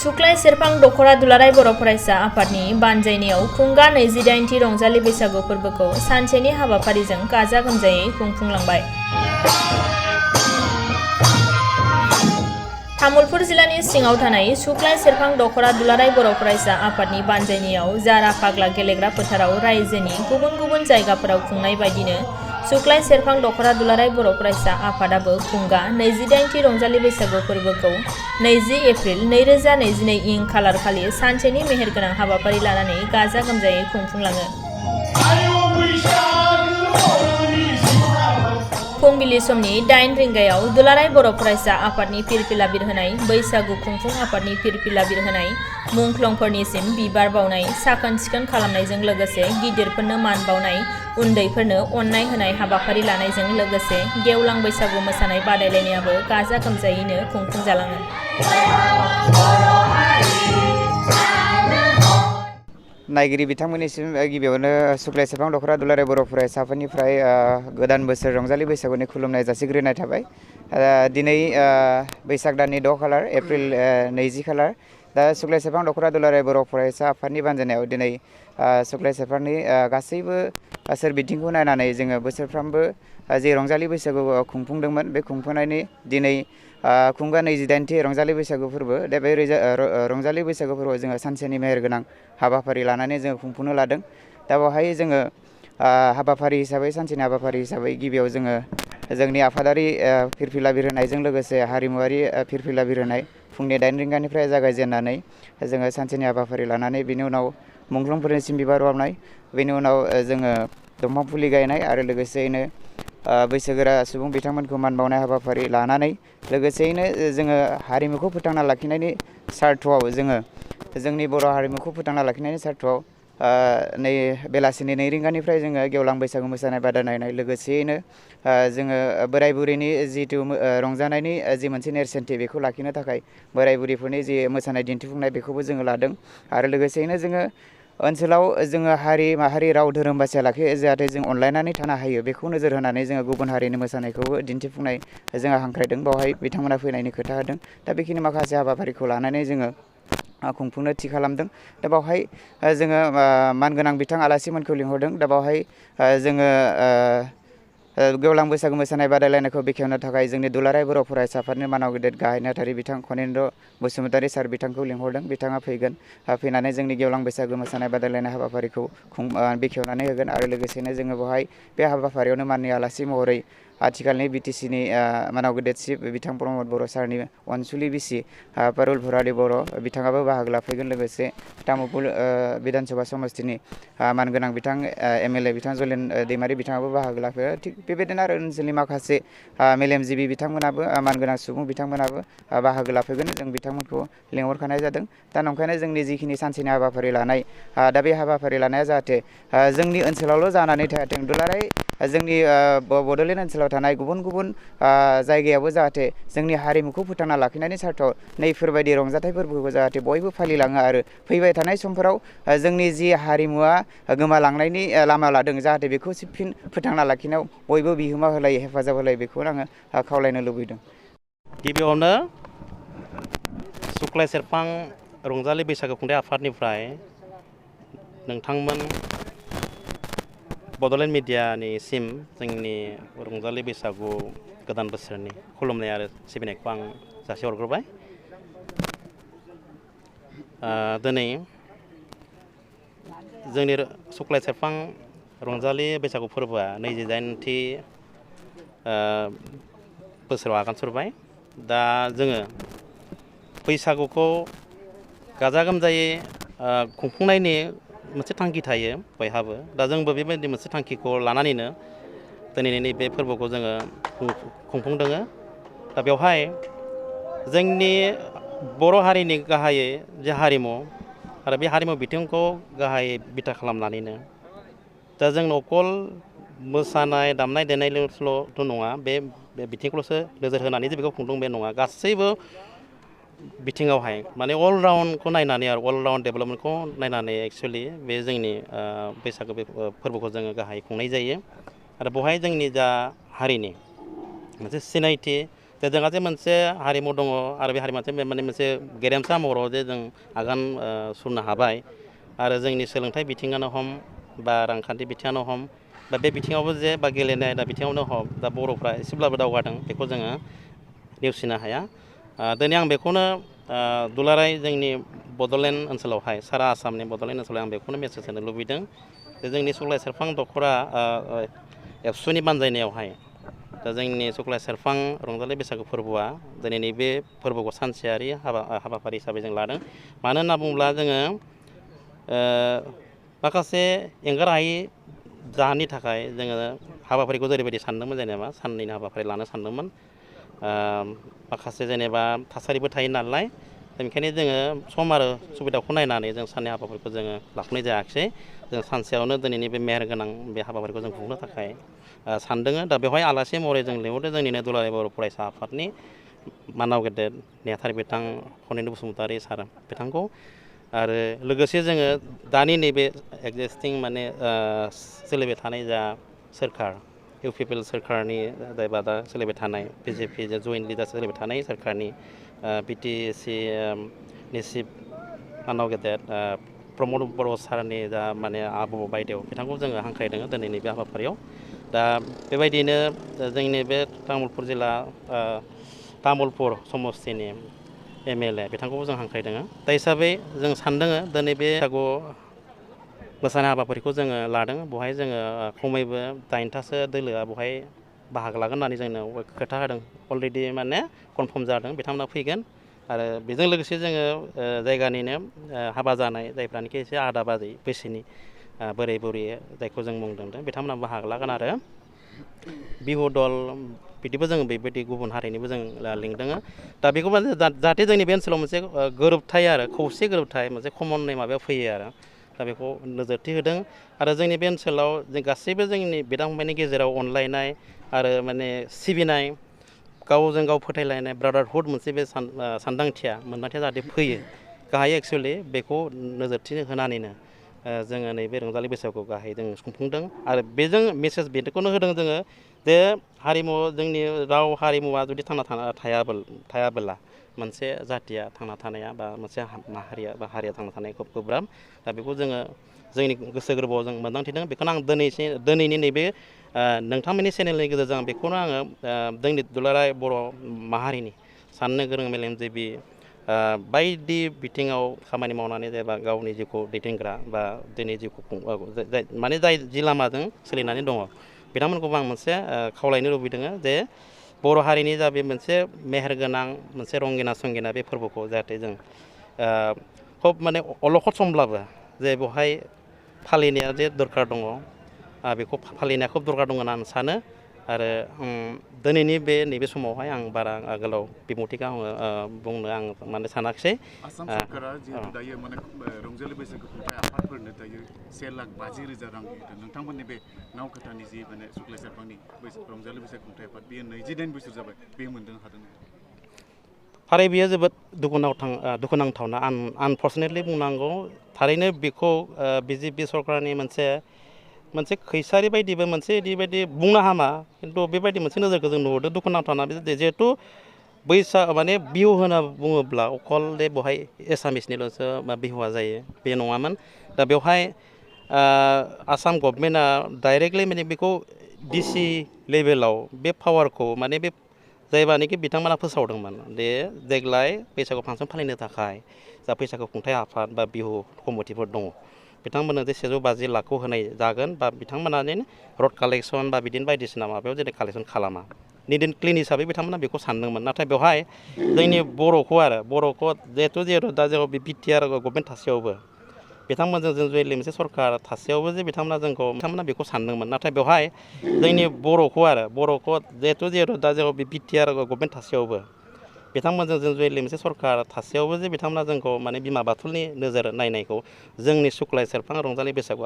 सुक्लाय सेरफां दख'रा दुलाराय बर' फरायसा आफादनि बानजायनायाव खुंगा 28थि रंजालि बैसागु फोरबोखौ सानसेनि हाबाफारिजों गाजा गोमजायै खुंफुंलांबाय। तामुलपुर जिल्लानि सिङाव थानाय सुक्लाय सेरफां दख'रा दुलाराय बर' फरायसा आफादनि बानजायनायाव जारा फाग्ला गेलेग्रा फोथाराव रायजोनि गुबुन गुबुन जायगाफोराव खुंनाय बायदिनो सुक्लाय सेरफां दख'रा दुलाराय बर' फरायसा आफादाबो खुंगा 28थि रंजालि बैसागु फोरबोखौ 20 एप्रिल 2022 खालार खालि सानसेनि मेहेरगोनां हाबाफारि लानानै गाजा गोमजायै खुंफुंलाङो। फुंबिलि समनि 8 रिंगायाव दुलाराय बर' फरायसा आफादनि फिरफिला बिरहोनाय, बैसागु खुंफुं आफादनि फिरफिला बिरहोनाय, मुंख्लंफोरनिसिम बिबार बावनाय, साखोन सिखोन खालामनायजों लोगोसे गिदिरफोरनो मान बावनाय, उन्दैफोरनो अननाय होनाय हाबाफारि लानायजों लोगोसे गेवलां बैसागु मोसानाय बादायलायनायाबो गाजा गोमजायैनो खुंफुंजालाङो। नायगिरि बिथांमोननिसिम गिबियावनो सुक्लाय सेरफां दख'रा दुलाराय बर' फरायसाफोरनिफ्राय गोदान बोसोर रंजालि बैसागुनि खुलुमनाय जासिग्रोनाय थाबाय। दिनै बैसाग दाननि 6 खालार एप्रिल 20 खालार दा सुक्लाय सेरफां दख'रा दुलाराय बर' फरायसा आफादनि बानजायनायाव दिनै सुक्लाय सेरफांनि गासैबो सोरबिथिंखौ नायनानै जोङो बोसोरफ्रोमबो जे रंजालि बैसागु खुंफुंदोंमोन बे खुंफुंनायनि दिनै खुंगा 28थि रंजालि बैसागु फोरबो दा बे रंजालि बैसागु फोरबोआव जोङो सानसेनि मेहेरगोनां हाबाफारि लानानै जोङो खुंफुंनो लादों। दा बेवहाय जोङो हाबाफारि हिसाबै सानसेनि हाबाफारि हिसाबै गिबियाव जोङो जोंनि आफादारि फिरफिला बिरहोनायजों लोगोसे हारिमुवारि फिरफिला बिरहोनाय फुंनि 8 रिंगानिफ्राय जागायजेननानै जोङो सानसेनि हाबाफारि लानानै बेनि उनाव मुंख्लंफोरनिसिम बिबार बावनाय, बेनि उनाव जोङो दंफां फुलि गायनाय आरो लोगोसेयैनो बैसोगोरा सुबुं बिथांमोनखौ मान बावनाय हाबाफारि लानानै लोगोसेयैनो जोङो हारिमुखौ फोथांना लाखिनायनि सार्थ'आव जोङो जोंनि बर' हारिमुखौ फोथांना लाखिनायनि सार्थ'आव नै बेलासिनि 2 रिंगानिफ्राय जोङो गेवलां बैसागु मोसानाय बादायलायनाय लोगोसेयैनो जोङो बोराय बुरैनि जिथु रंजानायनि जि मोनसे नेरसोनथि बेखौ लाखिनो थाखाय बोराय बुरैफोरनि जि मोसानाय दिन्थिफुंनाय बेखौबो जोङो लादों आरो लोगोसेयैनो जोङो ओनसोलाव जोङो हारि माहारि राव धोरोम बासिया लाखियो जाहाथे जों अनलायनानै थानो हायो बेखौ नोजोर होनानै जोङो गुबुन हारिनि मोसानायखौबो दिन्थिफुंनाय जोङो हांख्रायदों। बेवहाय बिथांमोना फैनायनि खोथा होदों। दा बेखिनि माखासे हाबाफारिखौ लानानै जोङो खुंफुंनो थि खालामदों। दा बेवहाय जोङो मानगोनां बिथां आलासिमोनखौ लिंहरदों। दा बेवहाय जोङो गेवलां बैसागु मोसानाय बादायलायनायखौ बेखेवनो थाखाय जोंनि दुलाराय बर' फरायसा आफादनि मानाव गेदेर गाहाय नेहाथारि बिथां खनेन्द्र बसुमतारी सार बिथांखौ लिंहरदों। बिथाङा फैगोन, फैनानै जोंनि गेवलां बैसागु मोसानाय बादायलायनाय हाबाफारिखौ बेखेवनानै होगोन आरो लोगोसेनो जोङो बेवहाय बे हाबाफारियावनो माननि आलासि महरै आथिखालनि बिटिसिनि मानाव गेदेर चिफ बिथां प्रमद बर' सारनि अनसुलि बिसि पारुल भरारि बर' बिथाङाबो बाहागो लाफैगोन। लोगोसे तामुलपुर बिधानसभा समस्तिनि मानगोनां बिथां MLA बिथां जलेन दैमारि बिथाङाबो बाहागो लाफैयो। थिग बेबायदिनो आरो ओनसोलनि माखासे मेलेमजिबि बिथांमोनाबो मानगोनां सुबुं बिथांमोनाबो बाहागो लाफैगोन। जों बिथांमोनखौ लेंहरखानाय जादों। दा नंखायनो जोंनि जिखिनि सानसेनि हाबाफारि लानाय दा बे हाबाफारि लानाया जाहाथे जोंनि ओनसोलावल' जानानै थायाथों, दुलाराय जोंनि बड'लेण्ड ओनसोलाव थानाय गुबुन गुबुन जायगायावबो जाहाथे जोंनि हारिमुखौ फोथांना लाखिनायनि सार्थआव नैफोरबायदि रंजाथाइ फोरबोखौ जाहाथे बयबो फालिलाङो आरो फैबाय थानाय समफोराव जोंनि जि हारिमुवा गोमालांनायनि लामा लादों जाहाथे बेखौ फिन फोथांना लाखिनायाव बयबो बिहोमा होलायो, हेफाजाब होलायो बेखौनो आङो खावलायनो लुबैदों। गिबियावनो सुक्लाय सेरफां रंजालि बैसागु खुंथाय आफादनिफ्राय नोंथांमोन बड'लेण्ड मिडियानिसिम जोंनि रंजालि बैसागु गोदान बोसोरनि खुलुमनाय आरो सिबिनायखौ आं जासिहरग्रोबाय। दिनै जोंनि सुक्लाय सेरफां रंजालि बैसागु फोरबोआ 28थि बोसोराव आगान सुरबाय। दा जोङो बैसागुखौ गाजा गोमजायै खुंफुंनायनि मोनसे थांखि थायो बयहाबो। दा जोंबो बेबायदि मोनसे थांखिखौ लानानैनो दिनैनि नैबे फोरबोखौ जोङो खुंफुंदों। दा बेवहाय जोंनि बर' हारिनि गाहायै जे हारिमु आरो बे हारिमु बिथिंखौ गाहायै बिथा खालामनानैनो दा जों अकल मोसानाय दामनाय देनायल'थ' नङा, बे बिथिंखौल'सो नोजोर होनानै जे बेखौ खुंदों बे नङा। गासैबो बिथिङावहाय माने अलराउन्डखौ नायनानै आरो अलराउन्ड डेभेलपमेन्टखौ नायनानै एक्सुवेलि बे जोंनि बैसागो फोरबोखौ जोङो गाहायै खुंनाय जायो। आरो बेवहाय जोंनि जा हारिनि मोनसे सिनायथि दा जोंहा जे मोनसे हारिमु दङ आरो बे हारिमुआ माने मोनसे गेरेमसा महराव जे जों आगान सुरनो हाबाय आरो जोंनि सोलोंथाइ बिथिङानो हम बा रांखान्थि बिथिङानो हम दा बे बिथिङावबो जे बा गेलेनाय दा बिथिङावनो हम दा बर'फ्रा एसेब्लाबो दावगादों बेखौ जोङो नेवसिनो हाया दिनै आं बेखौनो दुलाराय जोंनि बड'लेण्ड ओनसोलावहाय सारा आसामनि बड'लेण्ड ओनसोलाव आं बेखौनो मेसेज होनो लुबैदों जे जोंनि सुग्लाय सेरफां दख'रा एबसुनि बानजायनायावहाय दा जोंनि सुग्लाय सेरफां रंजालि बैसागु फोरबोआ दिनै नैबे फोरबोखौ सानसेयारि हाबाफारि हिसाबै जों लादों मानो होनना बुङोब्ला जोङो माखासे एंगार हायै जाहोननि थाखाय जोङो हाबाफारिखौ जेरैबायदि सानदोंमोन जेनेबा साननैनि हाबाफारि लानो सानदोंमोन माखासे जेनेबा थासारिबो थायो नालाय बेनिखायनो जोङो सम आरो सुबिदाखौ नायनानै जों साननै हाबाफारिखौ जोङो लाफुनाय जायाखिसै जों सानसेयावनो दिनैनि बे मेहेरगोनां बे हाबाफारिखौ जों खुंनो थाखाय सानदों दा बेवहाय आलासि महरै जों लिंहरदों जोंनिनो दुलाराय बर' फरायसा आफादनि मानाव गेदेर नेहाथारि बिथां खनेन बसुमतारी सार बिथांखौ आरो लोगोसे जोङो दानि नैबे एक्जिस्टिं माने सोलिबाय थानाय जा सोरखार इउ पि पि एल सोरखारनि जायबा दा सोलिबाय थानाय बिजेपि जयेन्ट लिडार सोलिबाय थानाय सोरखारनि बि टि सि नि चिफ मानाव गेदेर प्रमद बर' सारनि जा माने आब' बायदेव बिथांखौ जोङो हांख्रायदों दिनैनि बे हाबाफारियाव दा बेबायदियैनो जोंनि बे तामुलपुर जिल्ला तामुलपुर समस्तिनि MLA बिथांखौबो जों हांख्रायदों दा हिसाबै जों सानदों दिनै बे बैसागु मोसानाय हाबाफारिखौ जोङो लादों बेवहाय जोङो खमैबो 8थासो दोलोआ बेवहाय बाहागो लागोन होननानै जोंनो खोथा होदों अलरेडि माने कनफार्म जादों बिथांमोना फैगोन आरो बेजों लोगोसे जोङो जायगानिनो हाबा जानाय जायफ्रानोखि एसे आदा बाजै बैसोनि बोराय बुरै जायखौ जों मुं दोनदों बिथांमोना बाहागो लागोन आरो बिहु दल बिदिबो जों बेबायदि गुबुन हारिनिबो जों लिंदों दा बेखौ जाहाथे जोंनि बे ओनसोलाव मोनसे गोरोबथाय आरो खौसे गोरोबथाय मोनसे कमन माबायाव फैयो आरो दा बेखौ नोजोरथि होदों आरो जोंनि बे ओनसोलाव जों गासैबो जोंनि बिदा फंबायनि गेजेराव अनलायनाय आरो माने सिबिनाय गावजों गाव फोथायलायनाय ब्रादारहुड मोनसे बे सानदांथिया मोनदांथिया जाहाथे फैयो गाहाय एक्सुवेलि बेखौ नोजोरथि होनानैनो जोङो नैबे रंजालि बैसागुखौ गाहायै जों खुंफुंदों आरो बेजों मेसेज बेखौनो होदों जोङो जे हारिमु जोंनि राव हारिमुवा जुदि थांना थायाबोला मोनसे जाथिया थांना थानाया बा मोनसे माहारिया बा हारिया थांना थानाया खोब गोब्राब दा बेखौ जोङो जोंनि गोसो गोरबोआव जों मोनदांथिदों बेखौनो आं दिनैनि नैबे नोंथांमोननि चेनेलनि गेजेरजों आं बेखौनो आङो जोंनि दुलाराय बर' माहारिनि साननो गोरों मेलेमजिबि बायदि बिथिङाव खामानि मावनानै जेनेबा गावनि जिउखौ दैदेनग्रा बा दिनै जिउखौ माने जि लामाजों सोलिनानै दङ बिथांमोनखौबो आं मोनसे खावलायनो लुबैदों जे बर' हारिनि जा बे मोनसे मेहेरगोनां मोनसे रंगिना संगिना बे फोरबोखौ जाहाथे जों खोब माने अलखद समब्लाबो जे बेवहाय फालिनाया जे दरखार दङ बेखौ फालिनाया खोब दरखार दङ होनना आं सानो आरो दिनैनि नैबे समावहाय आं बारा गोलाव बिबुंथिखौ आङो बुंनो आं माने सानाखिसै आसाम सरकारा जिहेतु दायो माने रंजालि बैसागु खुंथाय आफादफोरनो दायो 1,50,000 रां होदों नोंथांमोननि बे नावकाटानि जि माने सुग्लाय सेरफांनि रंजालि बैसागु खुंथाय आफाद बेयो 29 बोसोर जाबाय बे मोनदों हादों थारै बेयो जोबोद दुखुनांथावना आनफर्चुनेटलि बुंनांगौ थारैनो बेखौ बिजेपि सरकारनि मोनसे खैसारि बायदिबो मोनसे ओरैबायदि बुंनो हामा खिन्थु बेबायदि मोनसे नोजोरखौ जों नुहुरदों दुखुनांथावना जिहेथु माने बिहु होनना बुङोब्ला अकल दे बेवहाय एसामिसनिल'सो बिहुआ जायो बे नङामोन दा बेवहाय आसाम गभर्नमेन्टआ डाइरेक्टलि माने बेखौ DC लेभेलाव बे पावारखौ माने बे जायबानोखि बिथांमोना फोसावदोंमोन दे देग्लाय बैसागु फांसन फालिनो थाखाय जा बैसागु खुंथाय आफाद बा बिहु कमिटिफोर दङ बिथांमोननो जे 150 लाखखौ होनाय जागोन बा बिथांमोना रड कालेक्सन बा बिदिनो बायदिसिना माबायाव जेरै कालेक्सन खालामा निट एन्ड क्लिन हिसाबै बिथांमोना बेखौ सानदोंमोन नाथाय बेवहाय जोंनि बर'खौ जिहेतु दा जेराव BTR गभर्नमेन्ट थासेयावबो बिथांमोनजों जों जयेलि मोनसे सरकार थासेयावबो जे बिथांमोना बेखौ सानदोंमोन नाथाय बेवहाय जोंनि बर'खौ जिहेतु दा जेराव BTR गभर्नमेन्ट थासेयावबो बिथांमोनजों जों जयेलि मोनसे सरकार थासेयावबो जे बिथांमोना जोंखौ माने बिमा बाथुलनि नोजोर नायनायखौ जोंनि सुग्लाय सेरफां रंजालि बैसागु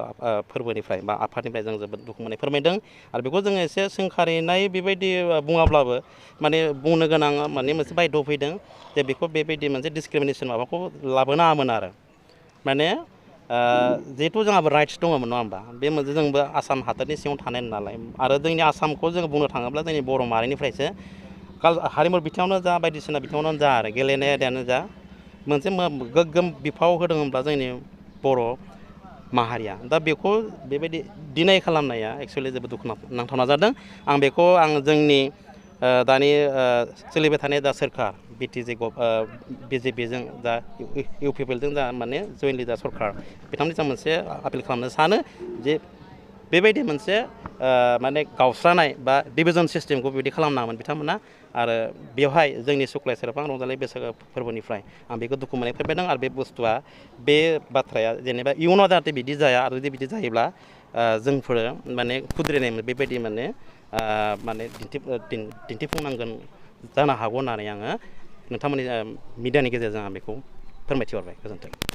फोरबोनिफ्राय बा आफादनिफ्राय जों जोबोद दुखु मोननाय फोरमायदों आरो बेखौ जोङो एसे सोंखारिनाय बेबायदि बुङाब्लाबो माने बुंनो गोनां माने मोनसे बायद' फैदों जे बेखौ बेबायदि मोनसे डिसक्रिमिनेसन माबाखौ लाबोनाङामोन आरो माने जिहेथु जोंहाबो राइट्स दङमोन नङा होमबा बे मोनसे जोंबो आसाम हादरनि सिङाव थानाय नालाय आरो जोंनि आसामखौ जों बुंनो थाङोब्ला जोंनि बर' माहारिनिफ्रायसो हारिमु बिथिङावनो जा बायदिसिना बिथिङावनो जा आरो गेलेनाय आयदायानो जा मोनसे गोग्गोम बिफाव होदों होनब्ला जोंनि बर' माहारिया दा बेखौ बेबायदि डिनाय खालामनाया एक्सुवेलि जोबोद दुखु नांथावना जादों आं बेखौ जोंनि दानि सोलिबाय थानाय दा सोरखार बिजेपिजों दा इउपिपिएलजों जा माने जयेन्टलि दा सरखार बिथांमोननि जा मोनसे आपिल खालामनो सानो जे बेबायदि मोनसे माने गावस्रानाय बा डिभिजन सिस्टेमखौ बेबायदि खालामनांगोन बिथांमोना आरो बेवहाय जोंनि सुक्लाय सेरफां रंजालि बैसागो फोरबोनिफ्राय आं बेखौ दुखु मोननाय फैबाय आरो बे बुस्थुआ बे बाथ्राया जेनेबा इयुनाव जाहाथे बिदि जाया आरो जुदि बिदि जायोब्ला जोंफोर माने खुद्रिनाय बेबायदि माने दिन्थिफुंनांगोन जानो हागौ होननानै आङो नोंथांमोननि मिडियानि गेजेरजों आं बेखौ फोरमायथिहरबाय गोजोन्थों